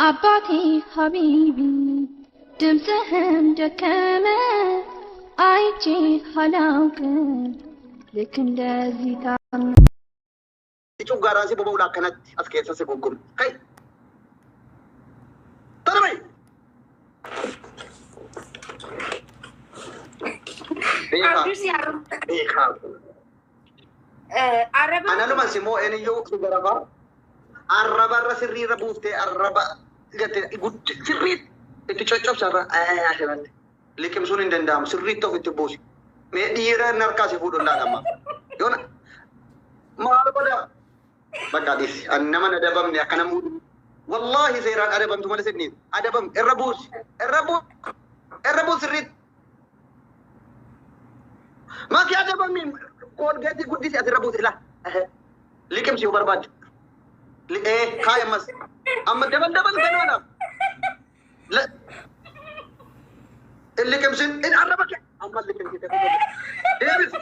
አባቴ ሀቢቢ ድምፅህም ደከመ አይቼ አላውቅም ልክ እንደዚህ ታመ Cuggaaraan si boba'uudha akkanatti as keessa si guggume. Kai! Tana bai! Beekaa. Abdus yaa Beekaa. Arraba. Analuma si moo eenyuyyuu si garafaa arrabarra sirriirra buuftee arraba gatte sirrii itti coccobsarra asirratti liqimsuun hin danda'amu, sirriitti ofitti buusi. Mee dhiira inni harkaa si fuudhu laala amma. Yoona maal godha? Bakka dhiisi. Ani nama na adabamne akkana muudu. Wallaahi seeraan adabamtu malee sinniif. Adabam irra buusi. Irra buusi. Irra buusi sirriitti. Maki adabami koolgeetii guddisi asirra buusi ilaa. Liqimsi yoo barbaadde. Ee kaay ammas. Amma dabal dabal ganaadhaaf. Liqimsin in arraba kee. Amma liqimsite. Deebis.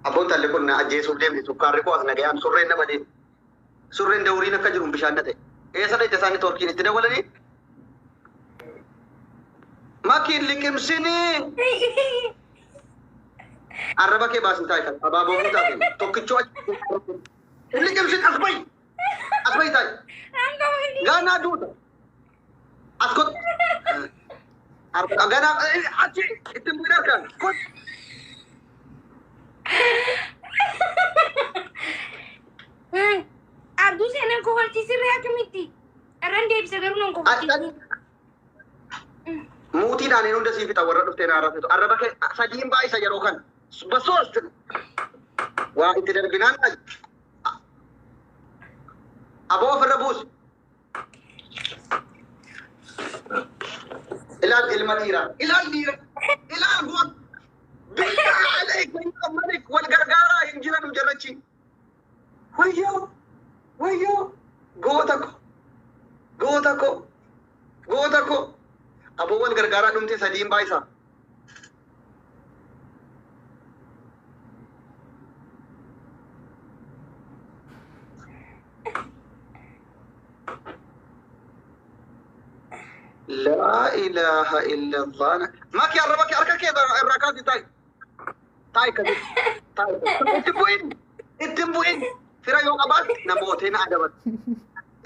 Abboon talli kun na ajjeesuuf deemti, sukkaarri koo as nagayaan surreen nama deemti. Surreen dawriin akka jiru bishaan na ta'e. Eessa dhayte isaanii torkiin itti dabalanii? Makiin liqimsinii. Arraba kee baasin taa'e kan abaaboo taate tokkichoo achi. Liqimsin, as bayi. As bayi taa'e. Ganaa duuta. As kot. Ganaa achi ittiin bu'in harkaan. Kot. Abdus nan kofalchiisirree akkamitti? Irran deebisa garuu nan kofalchiisu. Muutiidhaan hin hunda sii fixa warra dhuftee na arrabsitu. Arraba kee sadiin baay'isa yeroo kan. Basoos waa itti darbinaan aboo ofirra buusi. Ilaal ilma dhiiraa. Ilaal dhiira. Ilaal goota. Billaa alayka yaa malik, wal gargaaraa hin jiran jarrachi. Wayyoo! Wayyoo! Goota ko! Goota ko! Goota ko! Aboo wal gargaaraa dhumte, sadiin baay'isa. Laa ilaaha illallah. Maki, arraba kee harka kee irraa kaasi, taa'i. Taa'i akkasitti. Taa'i. Itti bu'in. Itti bu'in. Fira yoo qabaatte namoota na adabatu.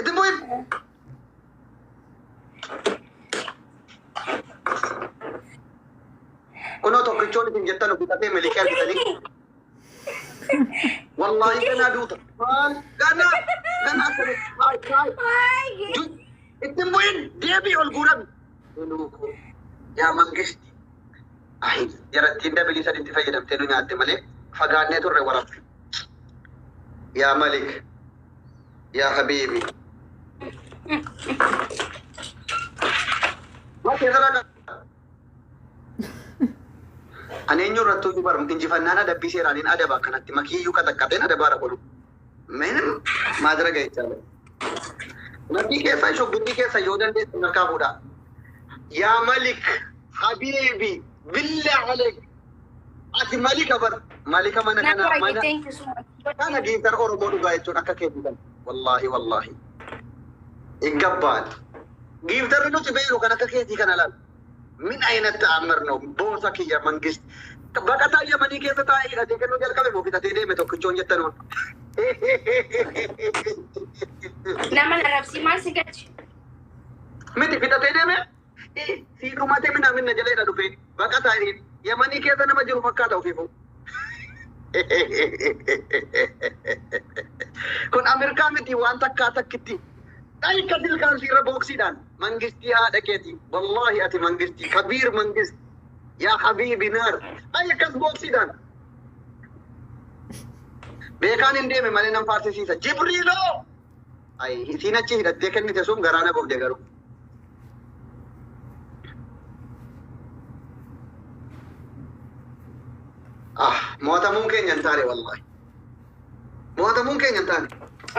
Itti bu'in. Kunoo tokkichoon isin jettan ofiitatee miliqee argitanii. Wallaahi ganaa duuta. Maal ganaa ganaa akkasitti. Taa'i taa'i. Itti bu'in, deebii ol guurami. Yaa mangisti. Ayi jarattiin dabilii saditti fayyadamtee nu nyaatte malee fagaannee turre warabbi. Yaa Malik. Yaa Habiibi. Maal keessa Ani eenyu irrattuu iyyuu baru injifannaan adabbii seeraaniin adaba akkanatti makiiyyuu qaxaqqaxeen adabaara godhu. ምንም ማድረግ አይቻልም. Makii keessa shugguxii keessa yoo dandeesse harkaa fuudhaa. Yaa Malik Habiibi, billaa aleek. Ati Malika bar Malika mana kana mana Thank you so much. Kana gifter Oromoo dhugaa jechuun akka keetii kana. Wallaahi wallaahi. ይገባል. Gifterri nuti beeknu kan akka keetii kana laal. ምን አይነት ተአምር ነው? Boosa kiyya mangist. Baqataa Yamanii keessa taa'ee hidhatee kennuu jalqabe moo hidhatee deeme tokkichoon jettan? Nama na rabsi, maal si galchi? Miti, fixatee deeme si dhumate minaamin na jaleedha dhufe baqataa Yamanii keessa nama jiru fakkaata ofiifu. Kun Ameerikaa miti waan takkaa takkitti. Dhaika silkaan siirra booksiidhaan mangistii haadha keeti. Wallaahi ati mangistii kabiir mangist. Yaa habiibi naar. Akkas booksiidhaan. Beekaan hin deeme malee nan faarsisiisa. Jibriiloo! Ay, isiin achi hidhattee kennite sun garaa na gobde garuu. Ah, mo'atamuun keenya hin taane wallaahi. Mo'atamuun keenya hin taane.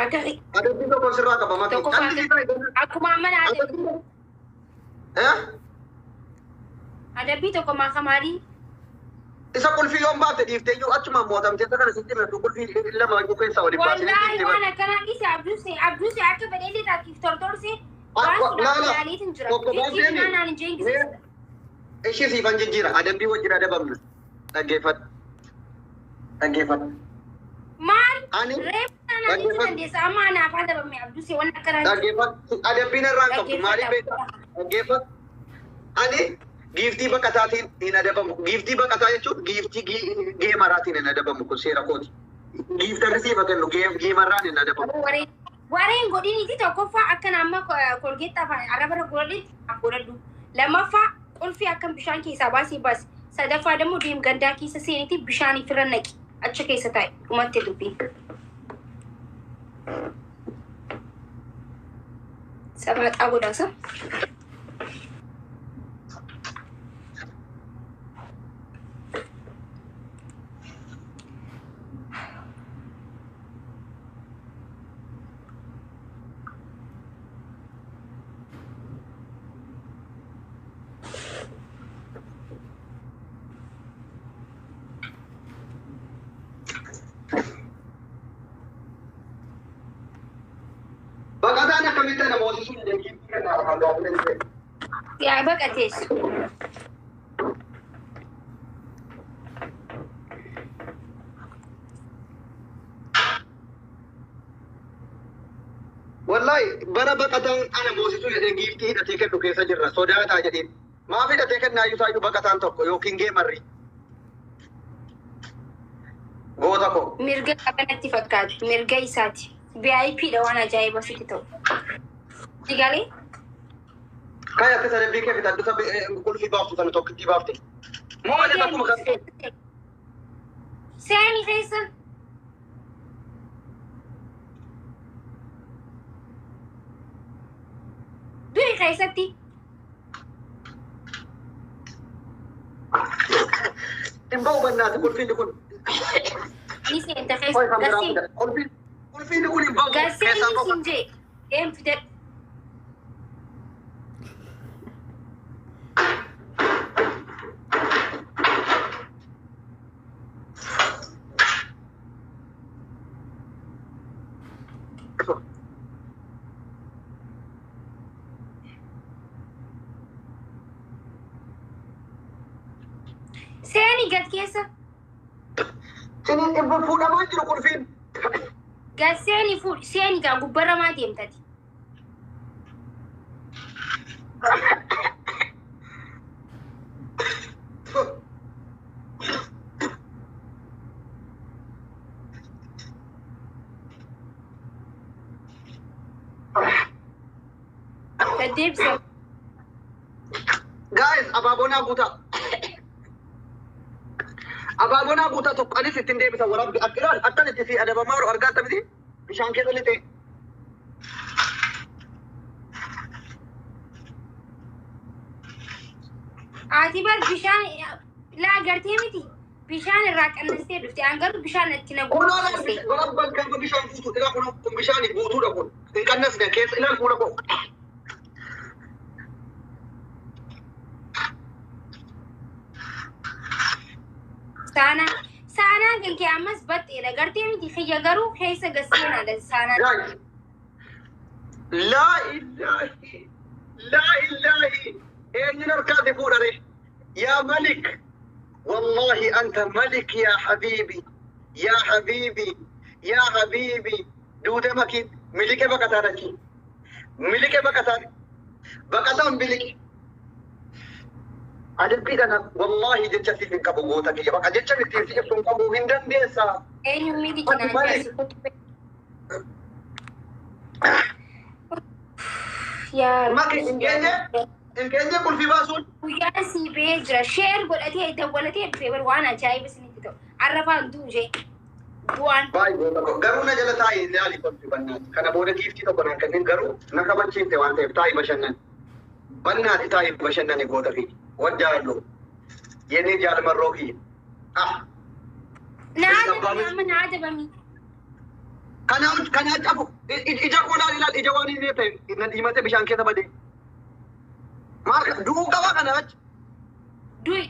Akka Adabbii tokko sirraa qaba maki. Tokko. Qalli Akkuma amma na adabi. Eh? Adabbii tokko maaka maalii? Isa qulfii yoon baafte dhiiftee iyyuu achumaan mootamtee isa kana sitti himatu qulfii lama iyyuu keessaa waliin baasanii Wallaahi dhiifte waan bara. akkanaa dhiise abduuse abduuse akka fedheellee taatiif tortorse waan Akka sun laa akka laa ilaaleetiin jira. tokko Bikkiif baafteemi naanaan hin jeengisiisa. Ishii siifan jijjiira adabbii wajjin adabamna. Dhaggeeffadhu. Dhaggeeffadhu. Maal Ani reefu naanaan dhiisuu dhaggeeffadhu. dandeessa amma anaaf adabame abduuse waan akkanaa hin jiru. Dhaggeeffadhu. Adabbiin irraa hin qabdu maaliif Dhaggeeffadhu. beektaa? Dhaggeeffadhu. Ani giiftii baqataatiin hin adabamu. Giiftii baqataa jechuun giiftii geemaraatiin hin adabamu kun seera kooti. Giiftarri siifa kennu geemarraan hin adabamu. Wareen wareen godhiniiti tokkoffaa akka amma kolgeetta afaan arraba godhadhetti godhadhu. Lammaffaa qulfii akkam bishaan keessaa baasee baasi. Sadaffaa ደግሞ deem gandaa keessa seeniiti bishaan ifirra naqi. Achi keessa taa'e dhumatti dubbiin. Sabaaxaa godhaasa. Baqataan akkamitti ana moosisuu danda'e giiftii kennaa afaan gaafii Yaa baqateessu. Wallahi bara baqataan ana moosisuu jedhee giiftii hidhatee kennu keessa jirra sodaataa jedheen. Maaf hidhatee kennaa iyyuu taayyuu baqataan tokko yookiin geemarri. Goota koo. Mirga qabanatti fakkaatu. Mirga isaati. VIP dha waan ajaa'iba sitti ta'u. Digalee? Kai akka sadabbii kee fitadhu sabi qulfii baaftu sana tokkittii baafte. Moo malee akkuma kan ta'e. Seeni keessa. Du'i keessatti. Hin ba'u bannaati qulfiin kun. Ni seenta Oi keessa. kan biraa Gaseen. fida. Qulfiin kun hin ba'u Gaseen keessaan ba'u. siin jee. Deem fidadhu. Seeni gad keessa. Siniin dhibba fuudhamaa jiru qulfiin. Gad seeni fuudhi. Seeni gaa gubbarra maa deemtati? Gad deebisa. Guys, abaaboo naa guutaa. Abaaboo naa guutaa tokko anis ittiin deebisa waraabbi akka ilaal akkan itti si adabamaa jiru argaa miti bishaan keessa lixee. Ati bar bishaan laa gartee miti. Bishaan irraa qannastee dhufte. An garuu bishaan itti na Kunoo laal guutte. waraabban gaafa bishaan guutu ilaa kunoo kun bishaan guutuudha kun hin qannasne keessa ilaal fuula koo. Saanaa saanaan kan kee ammas baxxeedha. Gartee miti kiyya garuu keessa gasseenaadha saanaan. Guys, laa ilaahi laa ilaahi eenyuun harkaati fuudhare yaa malik wallahi anta malik yaa habiibi yaa habiibi yaa habiibi duute makiin miliqe baqataan achi miliqe baqataan baqataan biliqe adabbiidhaan wallahi jecha siif hin qabu goota kiyya baqa jecha ittiin si ibsu hin qabu hin dandeessaa. Eenyu miti Ati kanaan malik jaarsi kutube. Yaa maki Rabbi hin geenye hin geenye qulfii baasuun. Guyyaan sii ba'ee jira. Sheer godhatee dawwalatee dhufee bar waan ajaa'iba isinitti ta'u. Arrafaan du'u jee. Du'aan. Baay'ee goota koo. Garuu na jala taa'ee ilaali qulfii bannaati. Kana booda giiftii tokko naan kennin garuu na kabachiifte waan ta'eef taa'ii bashannan. Bannaati taa'ii bashannani goota fi wajjaallu. Yennee jaalmarroo kiyya. Ah, Naa adabami amma naa adabami. Kanaa kanaa cafu ija koo laal ilaal ija waan inni ta'e na dhiimate bishaan keessa badee. Maal du'uu qaba kana achi. Du'i.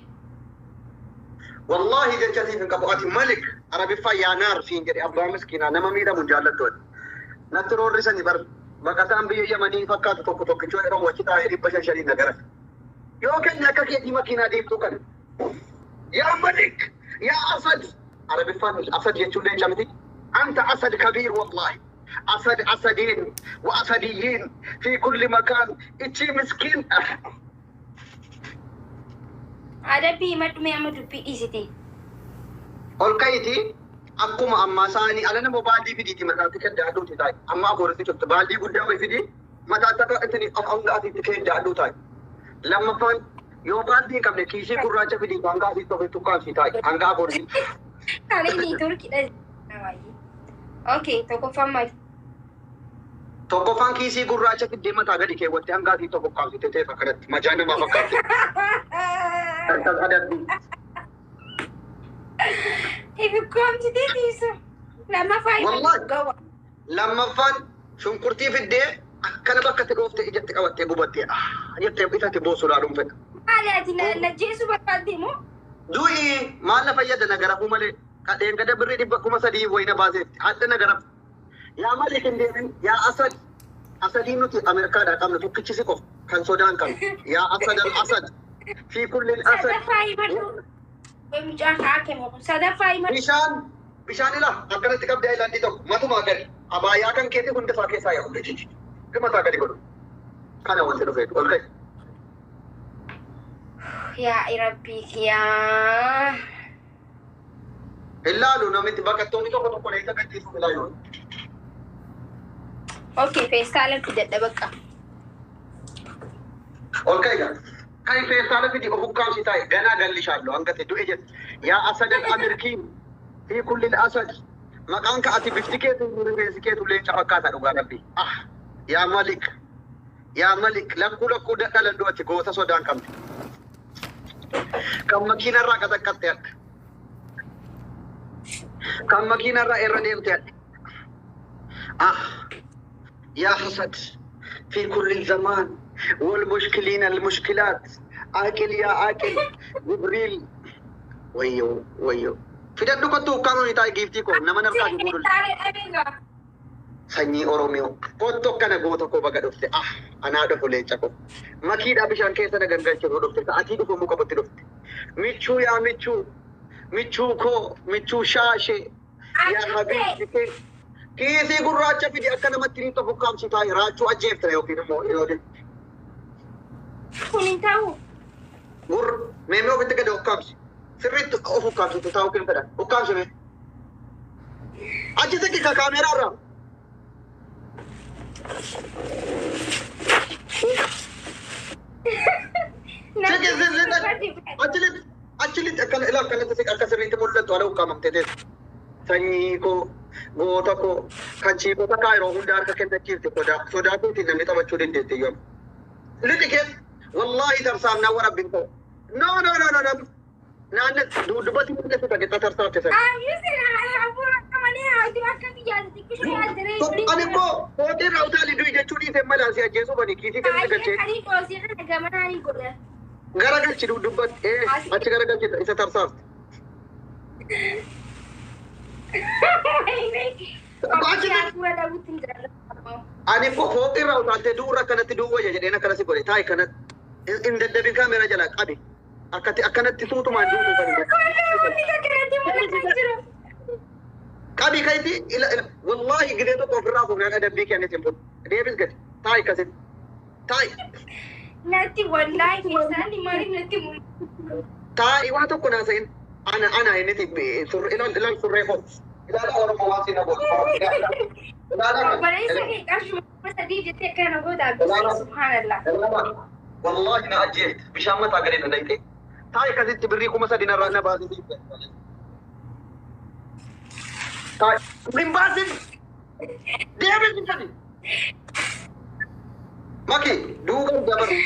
Wallaahi jecha siif hin qabu. Ati malik Arabiffaa yaa naar siin jedhe abbaa miskiinaa nama miidhamu hin jaallattu. Natti roorrisani bar baqataan biyya Yamanii fakkaatu tokko tokkichoo jedhamu achi taa'ee 500 na gara. Yoo kenne akka keetii makiinaa deemtuu kana. Yaa malik yaa asad Arabiffaan asad jechuun leenca miti. Anta asad kabiir wallaahi. Asad asadiin wa asadiyyiin fi kulli makaan ichi miskiin. Adabbii himadhu mee amma dubbii dhiisiti. Ol ka'iitii akkuma ammaa isaanii ala nama baaldii fidiiti mataatti keddaadhuuti taa'e. Amma afuuritti cufte baaldii guddaa wayi fidii mataatti akka ittiin of hanga asitti keddaadhuu taa'e. Lammaffaan yoo baaldii hin qabne kiisii gurraacha fidii hanga asitti ofitti ukkaamsii taa'e hanga afuuritti. Kalee niitoorkiidha. Okay, tokkoffaan maali? Tokkoffaan kiisii gurraacha fiddee mataa gadi keewwattee hanga asitti of ukkaamsite ta'e akkanatti majaa namaa fakkaatti. Akkas adabbii. Ibikkoomsitee tiisu. Lammaffaa Wallahi. gawa. Lammaffaan shunkurtii fiddee akkana bakka itti dhooftee ijatti qabattee gubattee jettee isatti boosuudhaa dhuunfedha. Maali ati na jeesuu barbaadde moo? Du'i maal na fayyada na garafuu malee kadheen gada birrii 3,000 wayina baaseetti hadda na garafu. Yaa malik hin deemin yaa asad asadii nuti Ameerikaadhaa qabnu tokkichi si qofa kan sodaan qabnu yaa asad al asad fi kulli asad. Sadaffaa himadhu. Mucaan haa kennu. Sadaffaa himadhu. Bishaan ila akkanatti qabdee ayilaandii tokko matumaa gadi abaayaa kan keetii hundi isaa keessaa yaa'u jechuudha. Mataa gadi godhu. Kana wanti dhufeetu ol ka'i. Yaa Rabbii yaa. Ilaalu namitti baqattoonni tokko tokko leessa gadhiisu ilaalu. Okay, feestaala fidadha bakka. Ol ka'i gaa. Kan feestaala fidi of ukkaamsi taa'e ganaa galli shaallu hanga ta'e du'e jedhe. Yaa asad al-amirkiin fi kulli asad maqaan ka ati bifti keetu rifeensi keetu leenca fakkaata dhugaa rabbi. Ah yaa malik yaa malik lakkuu lakkuu dadhalan du'ati goota sodaan qabne. Kan makiinarraa qaxaqqatte akka. Kan makiinarraa irra deemte akka. Ah يا حسد في كل الزمان والمشكلين المشكلات آكل يا آكل جبريل ويو ويو fidadhu kottu ukkaamamni taa'e giiftii koo nama narkaa guutuun Feestaala dhabeegaa. Sanyii Oromiyaa kottu akkana goota koo baga dhufte ah anaa dhufu leenca koo makiidhaa bishaan keessa na gangalchitu dhufte sa'atii dhufu muka butti dhufte michuu yaa michuu michuu koo michuu shaashee yaa habiibti kiisii gurraacha fidi akka namatti ni tokko ukkaamsi taa'e raachuu ajjeefta yookiin immoo yoo Kun hin ta'u. Gur meemee ofitti gadi ukkaamsi sirriitti of ukkaamsitu taa'uu hin fedhan ukkaamsi mee achi siqi ka kaameeraa irraa. Siqi siqi achi lixi achi lixi akkana ilaa akkanatti siqi akka sirriitti mul'attu ala ukkaamamtee teessu. Sanyii koo goota koo kan chiikota kaayiroo hunda harka kennachiifte sodaa sodaa keetiin namni taphachuu dandeette iyyuu. Lixi keessa wallaahi tarsaaf naa warabbiin ta'u. No no no no no. Naanne dubbatti mul'atu taqixa tarsaafte sana. Ani immoo fooqii irraa utaalii du'i jechuu dhiisee malaan si ajjeesuu bani kiisii keessa galchee gara galchi dubbatti achi gara galchi isa tarsaafte. Ani immoo fooqii irraa utaaltee du'uurra akkanatti du'u wayya jedheen akkana si godhe taa'i kanatti hin daddabin kaameera jalaa qabi akkatti akkanatti tuutumaan duutu bani. Qabi kayti ila ila wallahi gidee tokko ofirraa fuudhan adabbii kennitiin bulu deebis gadi taa'i akkasitti taa'i. Natti wallaahi keessaan maaliif natti mul'atu? Taa'i waa tokko naa sa'in ana ana inni ilaal ilaal surree koo ilaala Oromoo waan siin godhu ilaala Obboleessa kee qarshuma 3,000 jettee akkana goota abbisaa subhaanallah. Wallahi na ajjeefte bishaan mataa gadi na dhayxe taa'i akkasitti birrii 3,000 narraa na baasii taa'i hin baasin deebis hin gadi maki duuba dabaru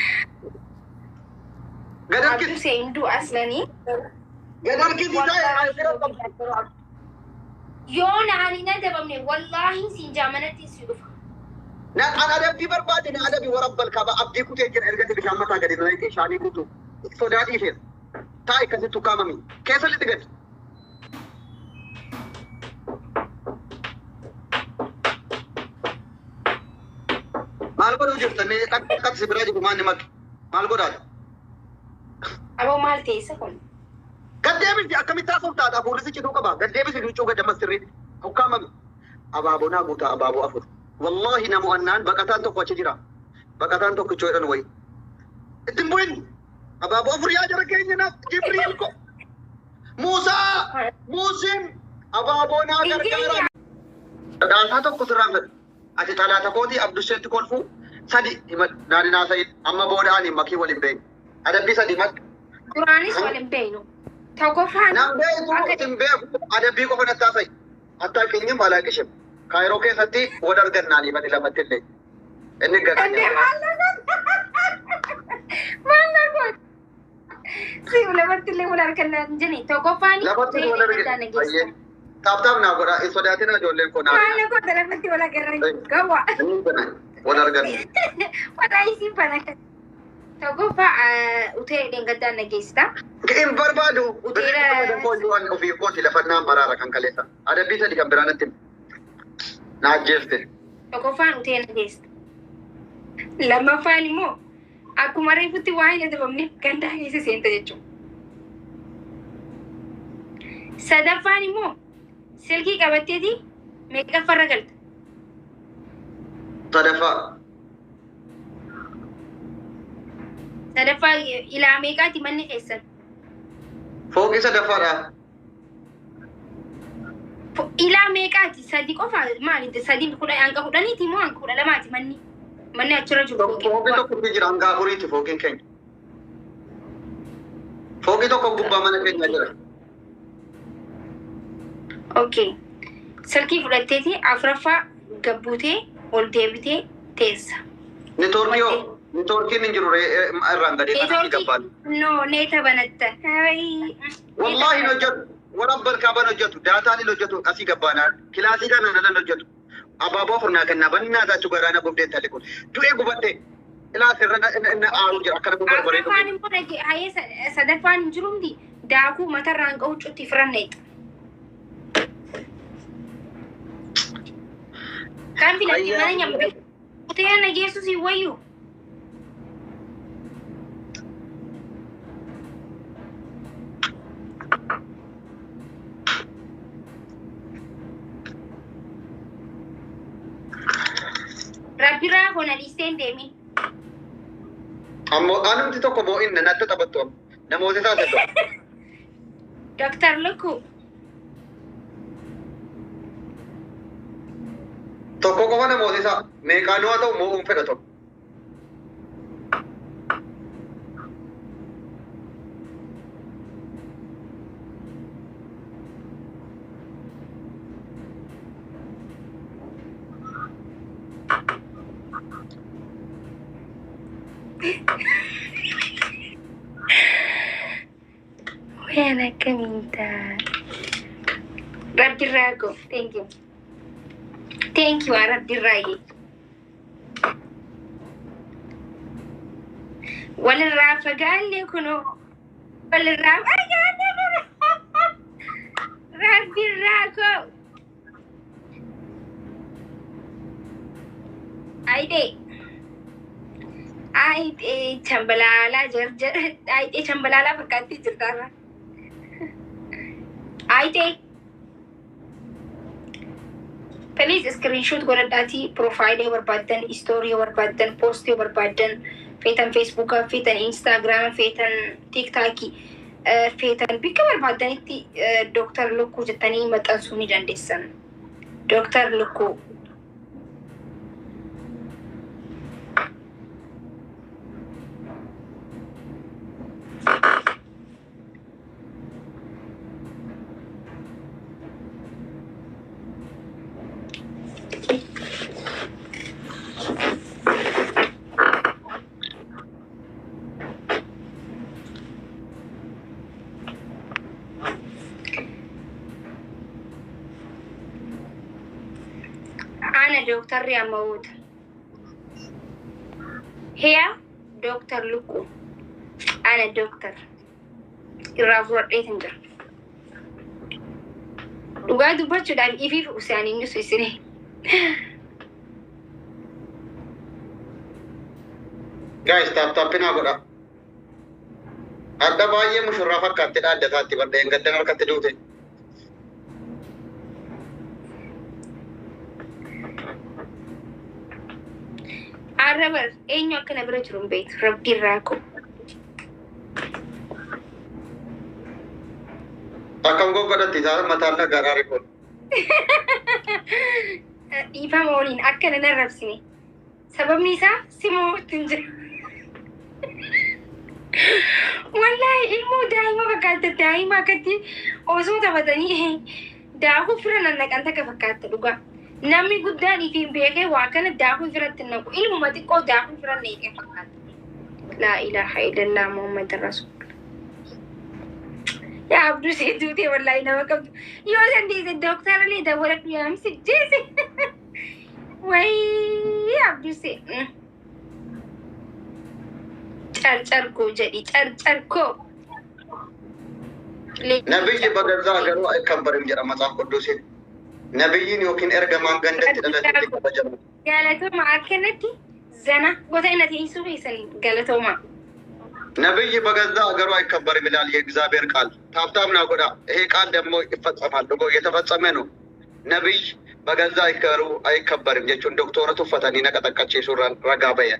gad harkisi Abdusee hin du'u aslanii. Gad harkisi taa'i bira qabdu. Yoo naani na dabamne wallaahi siin jaamanatti si dhufa. Na an adabbii barbaade na adabi warabbal kaba abdii kutee jira erga bishaan mataa gadi na dhayxe shaanii guutuu sodaa dhiifeera. Taa'i akkasitti ukkaamami. Keessa lixi gadi. Maal godhuu jirta? Mee dhaqsi biraa jiru maal ni maqe? Maal godhaata? Aboo maal ta'e isa kun? Gad deebisi akkamitti haasoftaadha? Hafuurri si cituu qaba. Gad deebisi luuccuu gad ammas sirriitti. Ukkaamami. Abaaboo naa guutaa abaaboo afur. Wallaahi na mo'annaan baqataan tokko achi jira. Baqataan tokkichoo jedhan wayi. Ittiin bu'in. Abaaboo afur yaa jara keenya naaf Jibriil ko. Muusaa! Muusin! Abaaboo naa gargaara. Dhadhaasaa tokko sirraan fedha. Ati xalaata kootii Abdusheetti kolfuu sadi himadhu. Naani naasa'in. Amma booda ani makii waliin beeknu. Adabbii sadi himadhu. Duraanis wal hin beeknu. Tokkoffaan Nan beeku sin beeku adabbii qofa natti haasa'i. Hattaa keenyam alaaqishim. Kaayiroo keessatti wal argannaanii badi lamatti illee. Inni Ande gaganya. maal na godhe? Maal na godhe? Si lamatti illee wal arganna hin jenne. Tokkoffaan Lamatti wal argina. Ayyee. Taap taap naa godha. Hin sodaatina ijoolleen koo naa. Maal na godhe lamatti wal agarra gawwa. Inni bana wal arganna. Walaa isin bana. Tokkoffaa utee dheengaddaa na geessita. Hin barbaadu. Uteera- Koolli ofii kooti lafannaan maraara kan kaleessa. Adabbii sadi kan biraa natti himi. Na ajjeefte. Tokkoffaan utee na geessita. Lammaffaan immoo akkuma reefutti waa hin adabamne gandaa keessa seenta jechuudha. Sadaffaan immoo silkii qabatteeti meeqaffarra galta? Sadaffaa. Sadaffaa ilaa meeqaati manni keessan? Fooqii sadaffaadha. Ilaa meeqaati? Sadi qofa maali? Sadi kudha hanga kudhaniiti moo hanga kudha lamaati manni? Manni achirra jiru fooqii Fooqii gubbaa. tokkotu jira hanga afuriiti fooqiin keenya. Fooqii tokko gubbaa mana keenya jira. Okay. Silkii fudhatteeti afuraffaa gabbuutee ol deebitee teessa. Neetwoorkii hoo? Neetwoorkiin hin jiru irraan gadee kanatti gabbaan. No, neeta banatta. Wallaahi hin hojjetu. Warra kaaban hojjetu. Daataan hin hojjetu. Asii gabbaanaa. Kilaasii kanaan alan hojjetu. Abaaboo afur naa kennaa bannaa taachuu garaana gubdeen talli kun. Du'ee gubadhe. Ilaa sirra inni aaru jira. Akkana kun barbaree Afuraffaan dhuge. immoo dhage hayee sadaffaan hin jiru miti daakuu matarraan qabu cutti firanneexa. Kan filatti mana nyambe. Hoteela na geessu si wayyu. Rabbiraa kona dhiistee hin deemin. Ammoo anumti tokko moo'inna natti taphattu amma. Namoota isaa saddu. Dr. Lukku. Tokko qofa namoota isaa meeqaanuu haa ta'u moo'uun fedha tokko. Waan akkamiin ta'a? Rabbirraa go. Thank you. Thank you, Rabbirraa. Walirraa fagaanne kunoo. Walirraa fagaanne kunoo. Rabbirraa go. Ayidee. Ayidee chambalaalaa jarjar. Ayidee chambalaalaa fakkaatti jirtarra. Ayidee. Please screenshot godhadhaatii profile barbaaddan, story barbaaddan, post barbaaddan, feetan Facebook, feetan Instagram, feetan TikTok, feetan bikka barbaaddanitti Dr. Lukkuu jettanii maxxansuu ni dandeessan. Dr. Lukkuu. Ana dooktarri ammawoota. Hiya Dr. Lukkuu. Ana dooktar. Irraa fudhadheetin jira. Dhugaa dubbachuudhaaf ifiif usaanii inni isinii. Guys, tap tapinaa godha. Adda baay'ee mushurraa fakkaatti dhaaddataatti badheen gaddan harkatti duute. Arra bar eenyu akkana bira jiru hin beektu rabbi irraa koo. Akkam goggodhatti isaa mataan dhagaadhaa rikoon. Dhiifama waliin akkana nan rabsine. Sababni isaa simuutti hin jiru. Wallaahi ilmoo daa'ima fakkaatta daa'ima akkatti osoo taphatanii daakuu fira nannaqan takka fakkaatta dhugaa. Namni guddaan ifiin beekee waa kana daakuu firatti hin naqu. Ilmuma xiqqoo daakuu fira naqee fakkaata. Laa ilaaha illallah Muhammad Rasuul. Yaa Abduu si duutee wallaahi nama qabdu. Yoo dandeesse doktara illee dawwaladhu yaamsi jeese. Wayii Abduu si. Carcarkoo jedhi carcarkoo. Nabiyyi በገዛ ሀገሩ አይከበርም jedha መጽሐፍ ቅዱስን. Nabiyyiin yookiin ergamaan gandatti dhalatetti kabajamu. Galatooma akkanatti zana goota inni teessuu keessanii galatooma. ነብይ በገዛ ሀገሩ አይከበርም ይላል የእግዚአብሔር ቃል። Tap tap ና ጎዳ ይሄ ቃል ደግሞ ይፈጸማል። ድጎ እየተፈጸመ ነው። ነብይ በገዛ ሀገሩ አይከበርም jechuun doktora tuffatanii naqaxaqqachiisuurraan ragaa ba'e.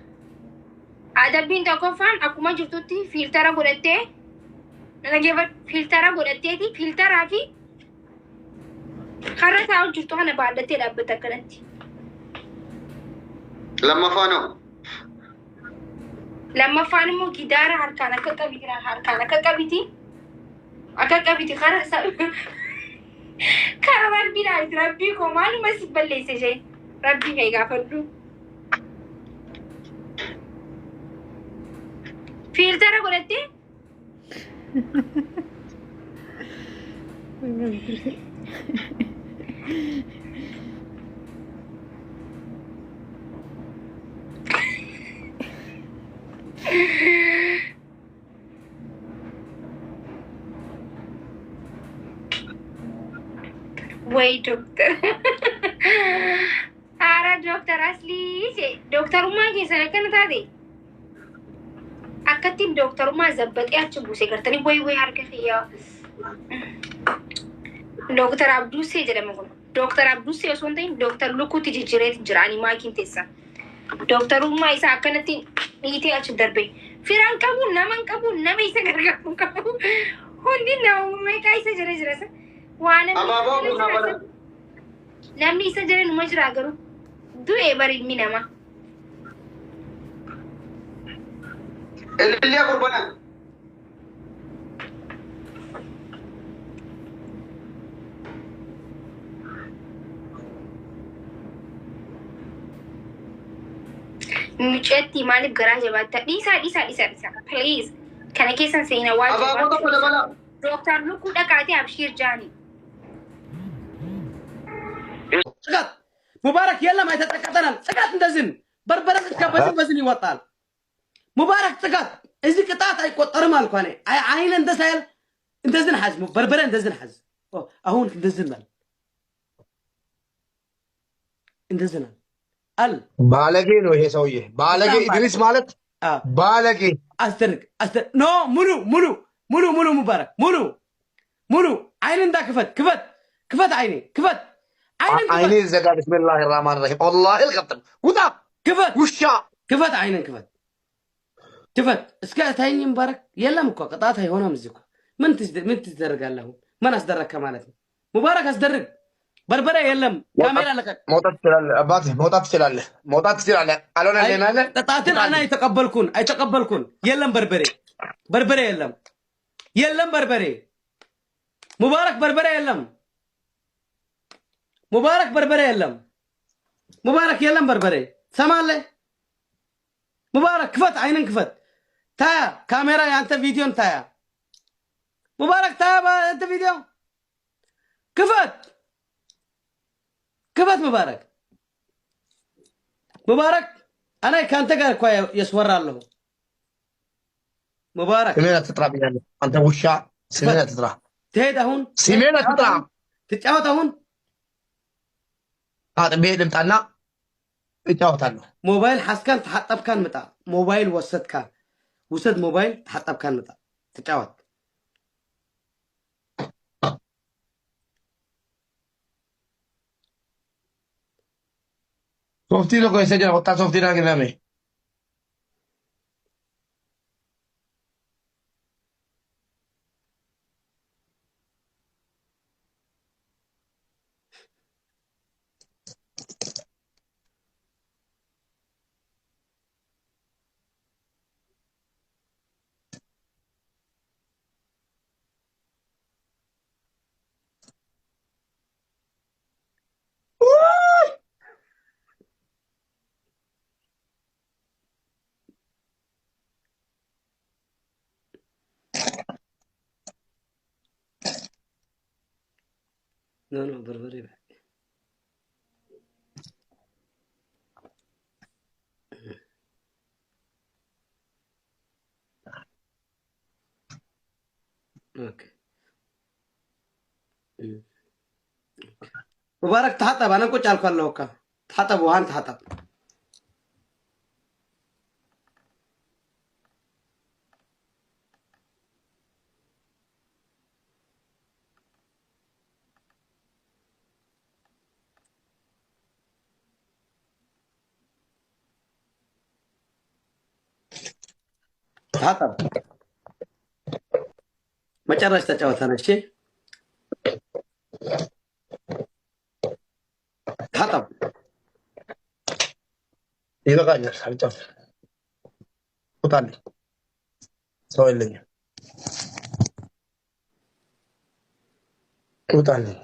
Adabbiin tokkoffaan akkuma jirtutti fiiltara godhattee dhaggeeffadhu fiiltara godhatteeti fiiltaraa fi karra taa'u jirtu kana baadhattee dhaabbatta akkanatti. Lammaffaa ነው Lammaffaan immoo gidaara harkaan akka qabiti harkaan akka qabiti akka qabiti kara kara rabbii laati rabbii koo maaluma si balleesse isheen rabbii kee gaafadhu. Fiiltara godhattee ወይ ዶክተር ኧረ ዶክተር aslii dooktarummaa keessan akkana taate akkattiin dooktarummaa zabbaxee achi buuse gartanii way way harka kiyyaa Dooktar Abduusee jedhama kun. Dooktar Abduusee osoo hin ta'in Dooktar Lukuutti jijjiireetu jira ani maakiin teessa. Dooktarummaa isaa akkanatti dhiitee achi darbe. Firaan qabu, nama hin qabu, nama isa gargaaru hin qabu. Hundi nama meeqaa isa jira jira sa. Waa namni isa Abaaboo jala bunaa jira bana. sa. Namni isa jala numa jira garuu du'ee bari ilmi namaa. Ilillee qurbana. Mucatti maaliif garaa jabaatta? Dhiisaa dhiisaa dhiisaa dhiisaa. Please. Kana keessan seenaa waa Abaaboo tokko jabaachuu. dabala. Dooktar Lukuu dhaqaatee Abshiir Jaani. ጽጋት ሙባረክ የለም አይተጠቀጠናል። ጽጋት እንደዚህ ነው። በርበሬ ስትከበስን በዝን ይወጣል። ሙባረክ ጽጋት እዚህ ቅጣት አይቆጠርም አልኳ እኔ። አይን እንደሳይል እንደዚህ ሐዝ በርበሬ እንደዚህ ሐዝ። አሁን እንደዚህ በል እንደዚህ ነው አል ባለጌ ነው ይሄ ሰውዬ። ባለጌ በጣም ኢድሪስ ማለት ባለጌ። አስደርግ አስደርግ ኖ ሙሉ ሙሉ ሙሉ ሙሉ ሙባረክ ሙሉ ሙሉ አይን እንዳክፈት ክፈት ክፈት አይኔ ክፈት አይንን አይኔ ክፈት ዘጋ። ብስሚላህ ራህማን ራሂም ወላሂ ልቀጥል። ውጣ ክፈት ውሻ። ክፈት አይንን ክፈት ክፈት እስከ ታይኝ ሙባረክ የለም እኮ ቅጣት አይሆንም እዚህ እኮ ምን ምን ትደረጋለህ አሁን ምን አስደረግከ ማለት ነው ሙባረክ አስደርግ በርበሬ የለም ካሜራ ለቀቅ መውጣት ትችላለህ አባቴ፣ መውጣት ትችላለህ፣ መውጣት ትችላለህ። አልሆነልህም አለ ቅጣትን አና አይተቀበልኩን አይተቀበልኩን የለም በርበሬ በርበሬ የለም የለም በርበሬ ሙባረክ በርበሬ የለም ሙባረክ በርበሬ የለም ሙባረክ የለም በርበሬ ትሰማለህ ሙባረክ ክፈት አይንን ክፈት ታያ ካሜራ የአንተ ቪዲዮን ታያ ሙባረክ ታያ አንተ ቪዲዮ ክፈት ክፈት ሙባረክ ሙባረክ እኔ ከአንተ ጋር እኮ ያስወራለሁ ሙባረክ ስሜን አትጥራ ብያለሁ። አንተ ውሻ። ስሜን አትጥራ። ትሄድ አሁን ስሜን አትጥራ። ትጫወት አሁን ታጥቤ ልምጣና እጫወታለሁ። ሞባይል ሐስካን ተሐጠብካን ምጣ። ሞባይል ወሰድካን ውሰድ። ሞባይል ተሐጠብካን ምጣ። ተጫወት። Sooftii tokko eessa jira? Qottaa sooftii naa kenname. ኖ ኖ በርበሬ ኦኬ። ሙባረክ ተሐጠብ። አነ ቁጭ አልኩ አለሁ እኮ ተሐጠብ። ውሃን ተሐጠብ። ተሐጠብ። መጨረሻ ተጫወተን። እሺ ተሐጠብ። ይበቃኛል። አልጫወትም። ውጣልኝ። ሰው የለኝም። ውጣልኝ።